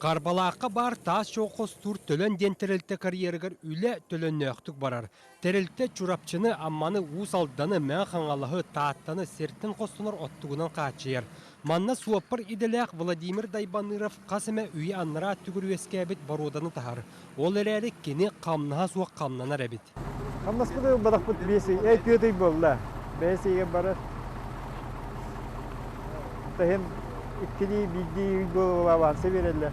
Харбалаахха баар таас чох хостуур Төлөн диэн тэрилтэ карьерыгар үлэ төлөннөөхтүк барар. Тэрилтэ Чурапчыны, Амманы, Уус Алданы, Мэҥэ Хаҥалаһы, Тааттаны сиртэн хостонор оттугунан хааччыйар. Манна суоппар идэлээх Владимир Дайбаныров хас эмэ үйэ анараа өттүгэр үөскээбит боруоданы таһар. Ол эрээри кини хамнаһа суох хамнанар эбит. Хамнаспыт ылбатахпыт биэс ый, түөрт ый буолла. Бэйэс ыйыгар барар. Таһын иккилии, биирдии ый буола аванса биэрэллэр.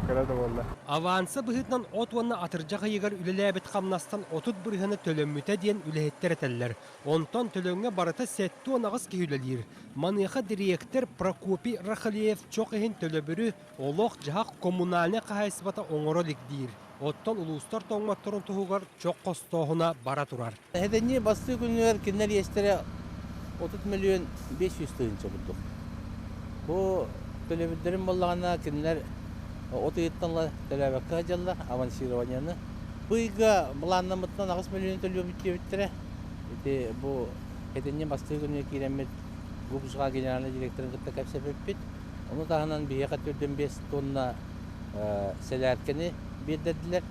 Кыра да буолла. Аванса быһыытынан от уонна атырдьах ыйыгар үлэлээбит хамнастан 30 бырыһыана төлөммүтэ диэн үлэһиттэр этэллэр. Онтон төлөҥҥө барыта 78 киһи үлэлиир. Маныаха дириэктэр Прокопий Рахалеев чох иһин төлөбүрү олох-дьаһах коммунальнай хаһаайыстыбата оҥоро илик диир. Оттон улуустар тоҥмотторун туһугар чох хостооһуна бара турар. Эһэтинньи бастыы күнүгэр кинилэр иэстэрэ 30 миллион 500 тыһыынча курдук. Бу төлөбүрдэрин буоллаҕына кинилэр от ыйыттан төлөөбөккө сылдьаллар авансированиены. Бу ыйга былааннаммытынан 8 миллион төлүөбүт диэбиттэрэ. Ити бу этинньи бастыы күнүгэр киирэммит ГУПЖ генеральнай директорын кытта кэпсэппиппит. Ону таһынан биһиэхэ 45 тонна сэлээркэни биэрдэрдилэр.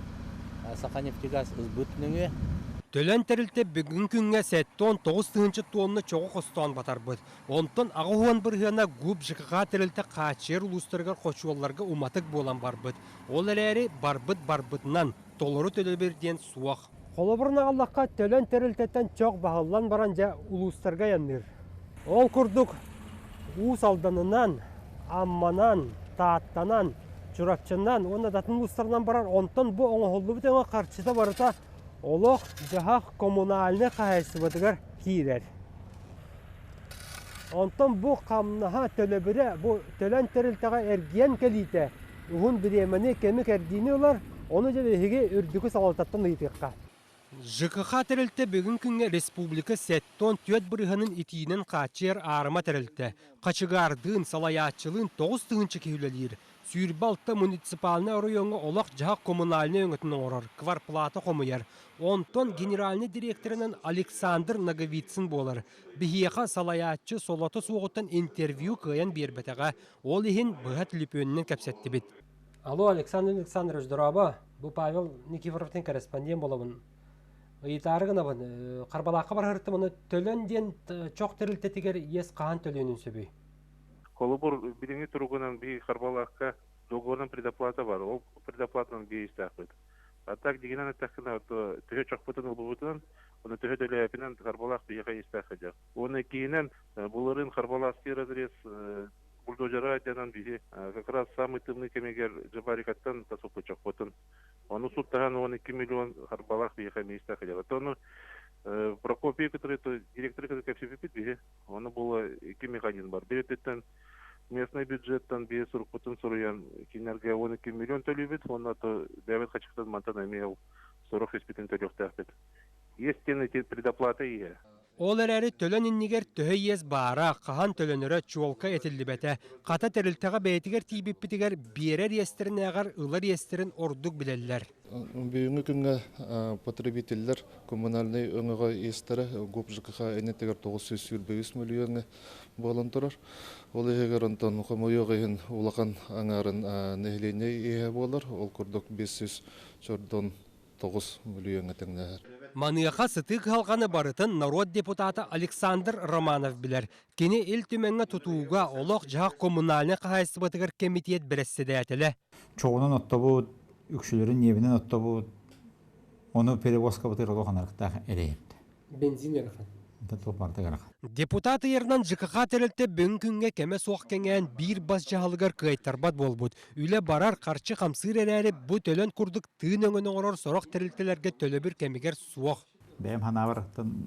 Саханефтегаз ылбыт нөҥүө. Төлөн тэрилтэ бүгүҥҥү күҥҥэ 79 тыһыынча тонна чоҕу хостоон батарбыт. Онтон 80 бырыһыана ГУП ЖКХ тэрилтэ хааччыйар улуустарыгар хочуолларга уматык буолан барбыт. Ол эрээри барбыт барбытынан, толору төлөбүр диэн суох. Холобурун аҕаллахха, Төлөн тэрилтэттэн чох баһыллан баран дьэ улуустарга айанныыр. Ол курдук Уус Алданынан, Амманан, Тааттанан, Чурапчынан уонна да атын улуустарынан барар. Онтон бу оҥоһуллубут өҥө харчыта барыта олох-дьаһах коммунальнай хаһаайыстыбатыгар киирэр. Онтон бу хамнаһа төлөбүрэ бу Төлөн тэрилтэҕэ эргийэн кэлиитэ уһун бириэмэни, кэми кэрдиини ылар, ону дьэ биһиги үрдүкү салалтаттан ыйытыахха. ЖКХ тэрилтэ бүгүн күҥҥэ республика 74 бырыһыанын итиинэн хааччыйар аарыма тэрилтэ. Хачыгаардыын, салайааччылыын 9000 киһи үлэлиир. 26 муниципальнай оройуоҥҥа олох-дьаһах коммунальнай өҥөтүн оҥорор, кварплата хомуйар. Онтон генеральнай дириэктэринэн Александр Ноговицын буолар. Биһиэхэ салайааччы солото суоҕуттан интервью кыайан биэрбэтэҕэ. Ол иһин быһа түлүпүөнүнэн кэпсэттибит. Алло, Александр Александрович, дорообо. Бу Павел Никифоровтын корреспондент буолабын. Ыйытаары гынабын. Харбалаахха барыһыртым, аны Төлөн диэн чох тэрилтэтигэр иэс хаһан төлүөнүн сөбүй? Холобур, билиҥҥи туругунан биһиги Харбалаахха договорынан предоплата бар. Ол предоплатанан биэристээхпит. А так дьиҥинэн эттэххинэ, төһө чохпутун ылбыбытынан, ону төһө төлөөпүнэн Харбалаах биһиэхэ иэстээх сылдьар. Уонна иккиһинэн, былырыын Харбалаахский разрез бульдозера айданан биһи как раз самый тымныы кэмигэр Жабарикаттан тасыппыт чохпутун. Ону суттаһан 12 миллион Харбалаах биһиэхэ миэстээх сылдьар. Ону Прокопий кытары директоры кытары кэпсэппиппит биһи. Ону була икки механизм бар. Биир өттүттэн местный бюджеттан биир сурукпутун суруйан кинилэргэ 12 миллион төлүүбүт уонна то бэйэбит хачыктан мантан эмиэ ол сорох испитин төлүөхтээхпит. Иэс диэн ити предоплата иһэ. Ол эрээри Төлөн иннигэр төһө иэс баара, хаһан төлөнөрө чуолкай этиллибэтэ. Хата тэрилтэҕэ бэйэтигэр тиийбиппитигэр биэрэр иэстэринээҕэр ылар иэстэрин ордук билэллэр. Бүгүҥҥү күҥҥэ потребителлэр коммунальнай өҥөҕө иэстэрэ ГУП ЖКХ иннитигэр 923 мөлүйүөҥҥэ буолан турар. Ол иһигэр онтон хомойуох иһин улахан аҥаарын нэһилиэнньэ иэһэ буолар. Ол курдук 500 чордон 9 мөлүйүөҥҥэ тэҥнэһэр. Маныаха сытыы кыһалҕаны барытын норуот депутата Александр Романов билэр. Кини Ил Түмэҥҥэ тутууга, олох-дьаһах коммунальнай хаһаайыстыбатыгар кэмитиэт бэрэссэдээтэлэ. Чоҕунан оттобут, үксүлэрин ньиэбинэн оттобут, ону перевозкабытыгар олох анарыктаах эрэйэпт. Бензин ыарахан. Депутат ыйарынан ЖКХ тэрилтэ бүгүн күҥҥэ кэмэ суох кэҥээн биир бас дьаһалыгар кыайтарбат буолбут. Үлэ барар, харчы хамсыыр эрээри бу төлөн курдук тыын өҥөнү оҥорор сорох тэрилтэлэргэ төлөбүр кэмигэр суох. Бэйэм санаабар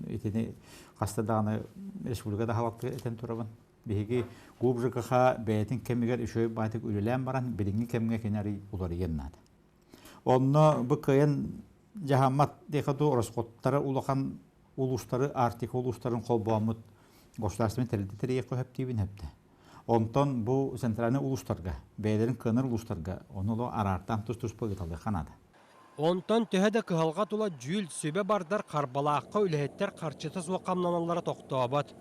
итини хаста даҕаны республика да хаалаттыгар этэн турабын. Биһиги ГУП ЖКХ бэйэтин кэмигэр үчүгэй баайтык үлэлээн баран билиҥҥи кэмҥэ кини арый уларыйыан наада. Онно бу кыайан дьаһаммат диэхэ дуу ороскуоттара улахан улуустары Арктика улуустарын холбооммут государственнай тэрилтэ тэрийиэххэ сөп диибин сөптө. Онтон бу центральнай улуустарга, бэйэлэрин кыанар улуустарга ону олох араартаан тус-туспа ыыталлыахха наада. Онтон төһө да кыһалҕа тула дьүүл, сүбэ бардар Харбалаахха үлэһиттэр харчыта суох хамнаналлара тохтообот.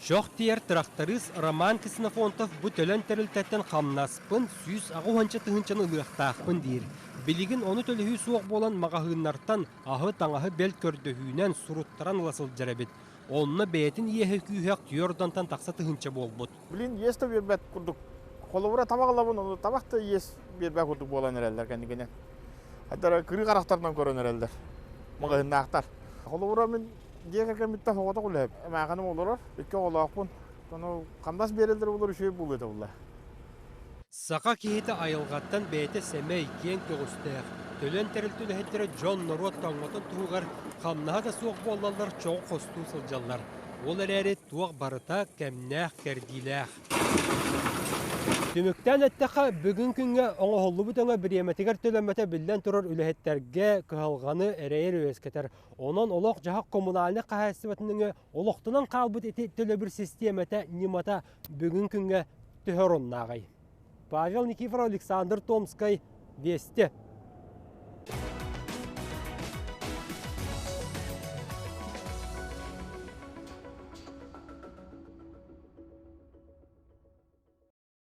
Чох тиэр тырахтарыыс Роман Ксенофонтов бу төлөн тэрилтэттэн хамнаспын 180 тыһыынчаны ылыахтаахпын диир. Билигин ону төлөһүү суох буолан маҕаһыыннартан аһы-таҥаһы бэл көрдөһүүнэн суруттаран ыла сылдьар эбит. Онно бэйэтин иэһэ-күүһэ түөрдантан тахса тыһыынча буолбут. Блин, иэс да биэрбэт курдук. Холобура табах ылабын, ону табах да иэс биэрбэт курдук буолан эрэллэр кэнникинэн. Хадара кырыы харахтарынан көрөн эрэллэр. Маҕаһыыннаахтар. Холобура мин дьиэ кэргэммиттэн соҕотох үлэһит. Эмээхиним олорор, икки оҕолоохпун. Ону хамнас биэрэллэр буолар үчүгэй буолуо этэ буолла. Саха киһитэ айылҕаттан бэйэтэ сэмэй, киэҥ көҕүстээх, төлөн тэрилтэ үлэһиттэрэ дьон-норуот тоҥмотун туһугар хамнаһа да суох буоллаллар чоҕу хостуу сылдьаллар. Ол эрээри туох барыта кэмнээх-кэрдиилээх. Түмүктээн эттэххэ, бүгүн күҥҥэ оҥоһуллубут өҥө бириэмэтигэр төлөммөтө биллэн турар үлэһиттэргэ кыһалҕаны эрэйэр үөскэтэр. Онон олох-дьаһах коммунальнай хаһаайыстыбатын өҥө олохтонон хаалбыт ити төлөбүр систиэмэтэ, ньымата бүгүн күҥҥэ төһө оруннааҕый? Павел Никифоров, Александр Томскай, Вести.